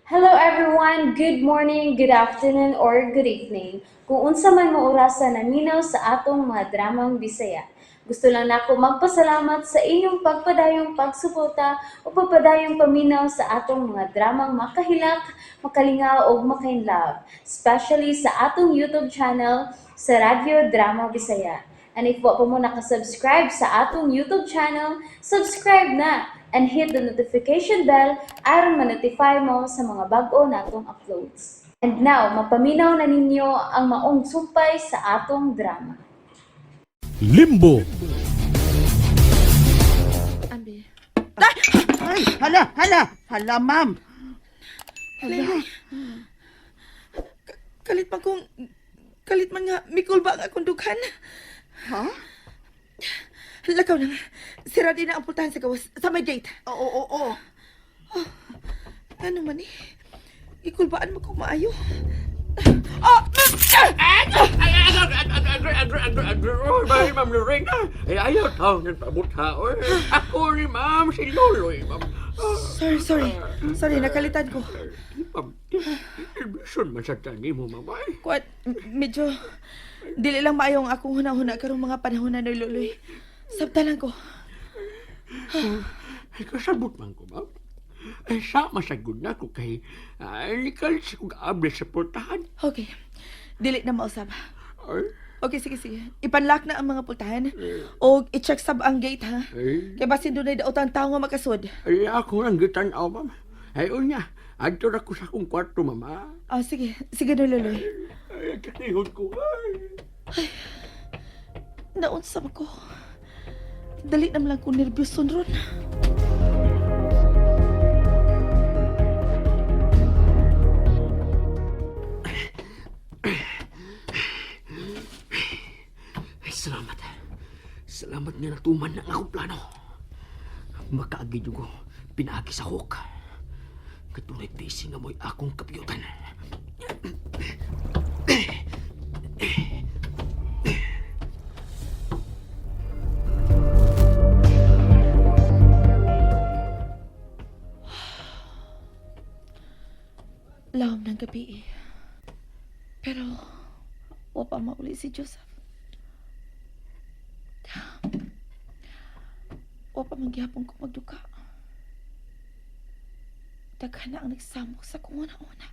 Hello everyone! Good morning, good afternoon, or good evening. Kung unsa man mo orasa naminaw sa atong mga dramang Bisaya. Gusto lang nako magpasalamat sa inyong pagpadayong pagsuporta o pagpadayong paminaw sa atong mga dramang makahilak, makalingaw ug makainlove, especially sa atong YouTube channel sa Radyo Drama Bisaya. And if wa pa mo nakasubscribe sa atong YouTube channel, subscribe na and hit the notification bell aron ma-notify mo sa mga bag-o natong uploads. And now, mapaminaw na ninyo ang maong sumpay sa atong drama. Limbo. Abi. Ay, hala, hala, hala, ma'am. Hala. Kalit man kung... Kalit man nga, mikul ba ang akong dughan? Ha? Lakaw na nga. Sira din na ang pultahan sa gawas, sa may gate. Oo, oo, oo. Ano man eh? Ikulbaan mo kung maayo. Ah! Ay, Ma'am Lorena. Ay, ayaw tao ng pabutha. Ako ni Ma'am, si Loloy, Ma'am. Sorry, sorry. Sorry, nakalitan ko. Ma'am, television man sa tani mo, Ma'am. Ay, Kuat, medyo... Dili lang maayo ang akong huna-huna karong mga panahon na Loloy. Sabta lang ko. Ay, kasabot man ko, Ma'am. Ay, sama sa gud na ko kay ay, nikal sa kong able sa portahan. Okay. Dili na mausab. Ay, Okay, sige, sige. Ipanlock na ang mga pultahan. O i-check sab ang gate, ha? ay, Kay basin dunay daotan tao nga makasud. ay, ako lang gitan-aw, Ma'am. Ay, unya, adto ra ko sa akong kwarto, Ma'am. Ah. Ah, sige. Sige na, Loloy. Ay, kakihot ko. Ay. Naunsa ba ko? Dali naman lang ko nervyoson ron. Ay, salamat. Salamat nga natuman na ang akong plano. Makaagi ko, pinaagi sa hook. Katunay busy nga mo'y akong kapiyutan. Lawom ng gabi eh. Pero, wa pa mauli si Joseph. Wa pa man gihapon ko magduka. Daghan na ang nagsamok sa kung una-una.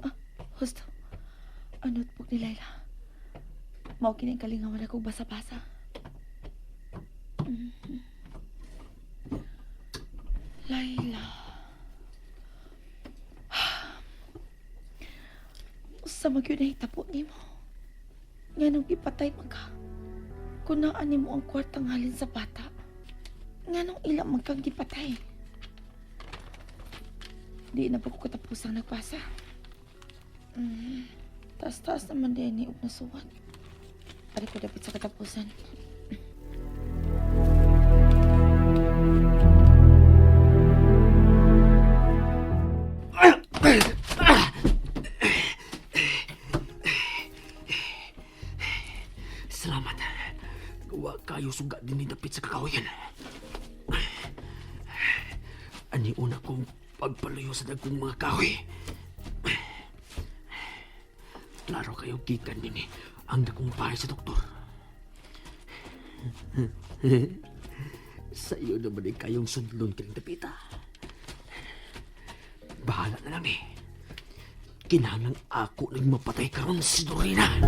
Ah, husto. Ang notebook ni Laila. Mao kini ang kalingawan akong basa-basa. Laila. Usa man gyud nahitabo nimo. Nganong gipatay man ka? Kung naa nimo ang kwartang halin sa bata, nganong ila man kang gipatay? Di na pa ko katapusang nagbasa. Taas-taas naman din ni og nasuwat. Pare ko dapat sa katapusan. Salamat. Wa kayo suga din ni dapit sa kakahuyan. Ani una kong pagpalayo sa dagkong mga kahoy. Klaro kayo gikan din eh, ang dakong bahay sa doktor. Sa iyo naman ay kayong sundlon kining dapita. Bahala na lang eh. Kinahanglang ako nang mapatay karon si Dorina.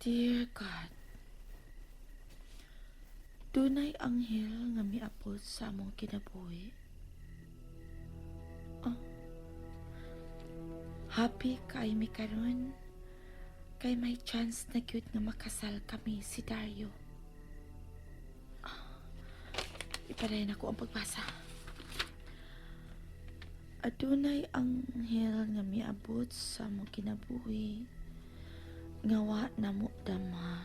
Dear God, dunay anghel nga miabot sa among kinabuhi. Ah. Happy kay mi karon kay may chance na gyud nga makasal kami si Dario. Ah. Ipadayon ako ang pagbasa. Adunay anghel nga miabot sa among kinabuhi nga wa namo dama.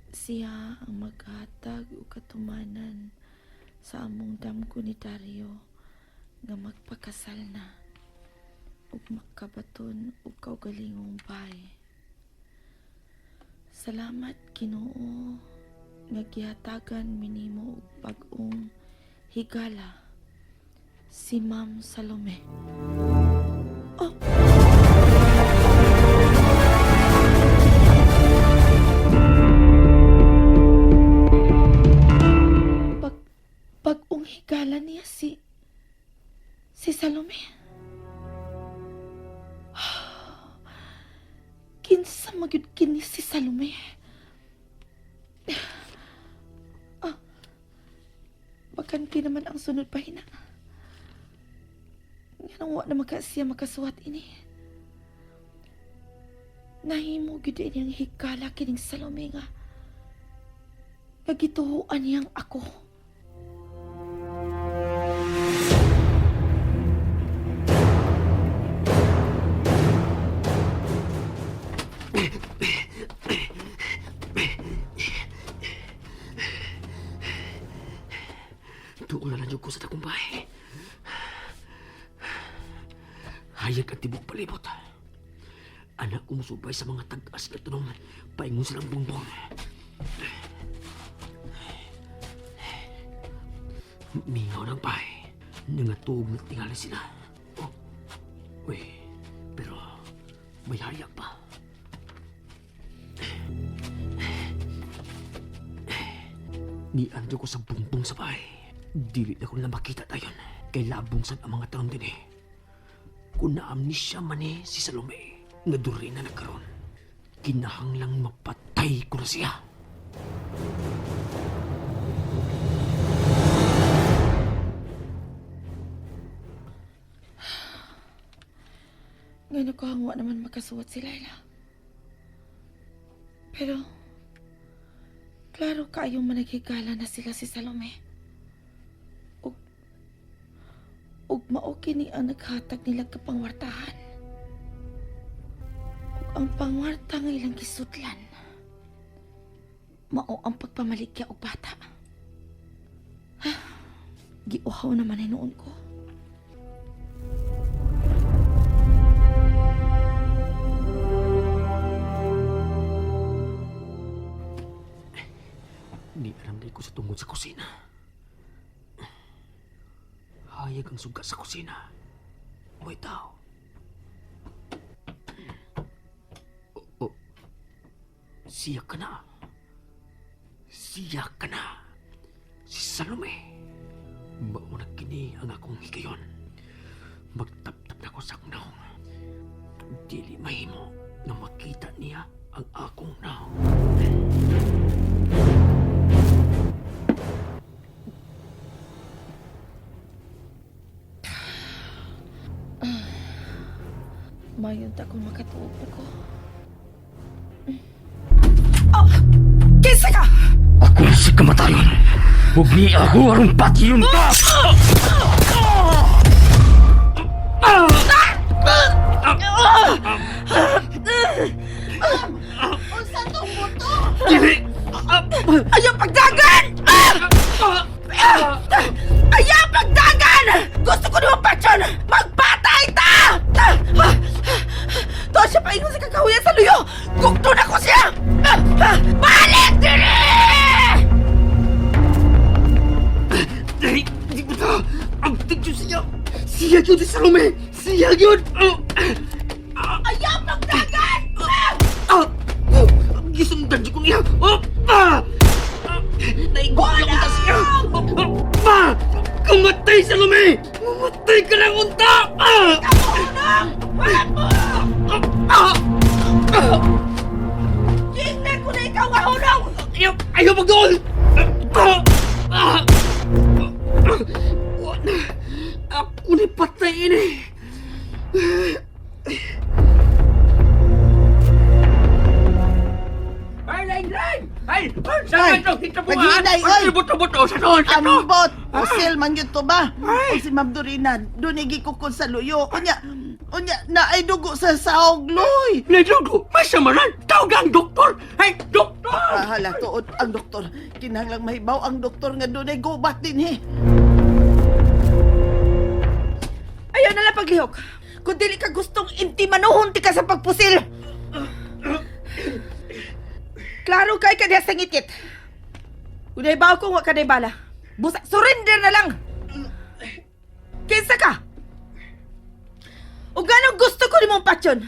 Siya ang maghatag og katumanan sa among damgo ni Dario nga magpakasal na ug makabaton og kaugalingong bahay. Salamat Ginoo nga gihatagan minimo og bag-ong higala si Ma'am Salome. Oh. Pag bag-ong higala niya si Salome. Kinsa magyud kini si Salome? Ah, bakante naman ang sunod pahina. Nganong wa na maka siya makasuwat ini. Nahimo gyud ini ang higala kining Salome nga nga gituhuan niyang ako. Tuol na lang ko sa tagumpay. Hayag ang tibok palibot. Anak ko musubay sa mga tag-as na tunong paingon silang bongbong. Mingaw ng pay. Nangatog na tingali sila. Oh. Uy, pero may hayag pa. Niando ko sa bumbong sa bahay. Dili na ko na makita tayon. Kay labong sad ang mga taon din eh. Kung naamnisya man eh si Salome, nga duri na nagkaroon. Kinahanglang mapatay ko na siya. Ngano ko ang wa naman makasuwat si Laila. Pero, klaro kaayo managhigala na sila si Salome. Ug, ug mao kini ang naghatag nila kapangwartahan. Ug ang pangwarta nga ilang gisudlan. Mao ang pagpamaligya og bata. Ha, giuhaw naman hinuon ko. Ni aram day ko sa tungod sa kusina. Hayag ang suga sa kusina. May tao. Oh, oh. Siya ka na. Siya ka na. Si Salome. Mauna kini ang akong higayon. Magtaptap na ko sa akong naong. Dili mahimo na makita niya ang akong naong. Mayon ta kung makatuog na ko. Oh! Kinsa ka! Ako na si kamatayon. Huwag ni ako arong patiyon ka! Unsa tong buto? Dili! Ayaw pagdagan! Ayaw pagdagan! Gusto ko naman patyon! Magpatay ta! To siya paingon sa kakahuyan sa luyo! Gugto na ko siya! Balik diri! Dili! Di ko ta! Ang tigyo siya! Siya yun si Salome! Siya yun! Ayaw pagdagan! Ah! Gisundan ko niya! Oh! Ah! Naigwala ko ta siya! Ah! Kamatay, Salome! Mamatay ka lang unta! Ah! Ah! Tingnan ko na ikaw nga hunong! Ayaw! Ayaw magdool! Ah! Ah! Wa na! Ako ni patayin eh! Ay, lain, lain! Ay! Sa ito, kita po Paghinay, oy! Buto-buto sa doon! Sa to! Ambot! Pusil man yun to ba? O si Ma'am Dorina, dunigi ko kun sa luyo. Unya, unya, naay dugo sa sahog, loy! Nadugo! May samaran! Tawag ang doktor! Ay, doktor! Ah, hala, tuod ang doktor. Kinahanglang mahibaw ang doktor nga dunay gubat din he. Ayaw na lang paglihok! Kung dili ka gustong intimanuhon ti ka sa pagpusil! Klaro kay ka diha sa ngitngit. Unay ba ko wa ka bala. Busa, surrender na lang. Kinsa ka? O ganong gusto ko nimong patyon?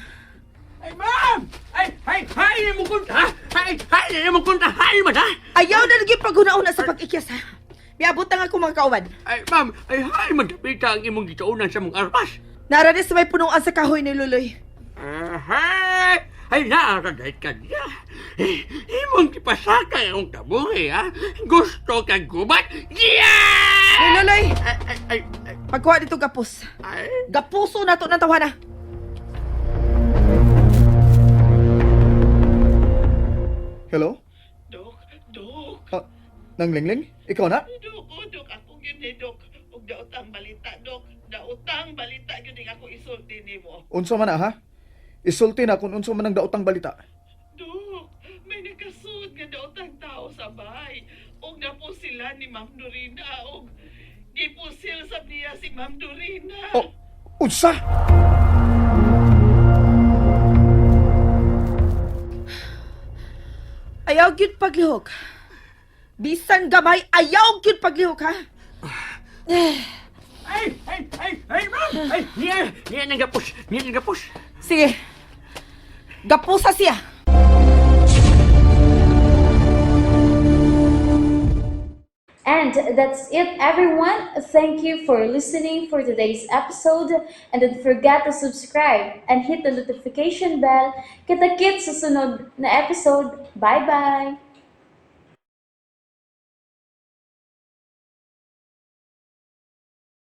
Ay, ma'am! Ay, ay, ay, mo kunta! Ay, ay, mo kunta! Ay, man, ha? Ayaw na lagi paghuna-una sa pag-ikyas ha. Miabot na nga akong mga kauban. Ay, ma'am! Ay, ay, magdapita ang imong gitaunan sa mong armas! Nara ni sa may punuan sa kahoy ni Luloy. Ay, ay, naaragay ka niya. Eh, imong kipasakay ang kabuhi, ha? Gusto kang gubat? Yeah! Ni Luloy, Ay, ay, ay, ay, pagkuha dito gapos. ay. Gapuso na to ng tawana. Hello? Dok, Dok. Ah, nang Lingling? Ikaw na? Dok, oh, Dok, ako gyud ni Dok. Ug daotang balita, Dok. Daotang balita gyud ning ako isulti nimo. Unsa man na ha? Isulti na kung unsa man ang daotang balita. Dok, may nagkasuod nga daotang tao sa bahay. Ug napo sila ni Ma'am Dorina ug gipusil sab niya si Ma'am Dorina. Oh, unsa? Ayaw gyud paglihok. Bisan gamay, ayaw gyud paglihok ha. Ay, ay, ay, ay, ma'am! Ay, niya, niya nang gapos, niya nang gapos. Sige. Gapusa siya. And that's it, everyone. Thank you for listening for today's episode. And don't forget to subscribe and hit the notification bell. Kita-kits sa sunod na episode. Bye-bye!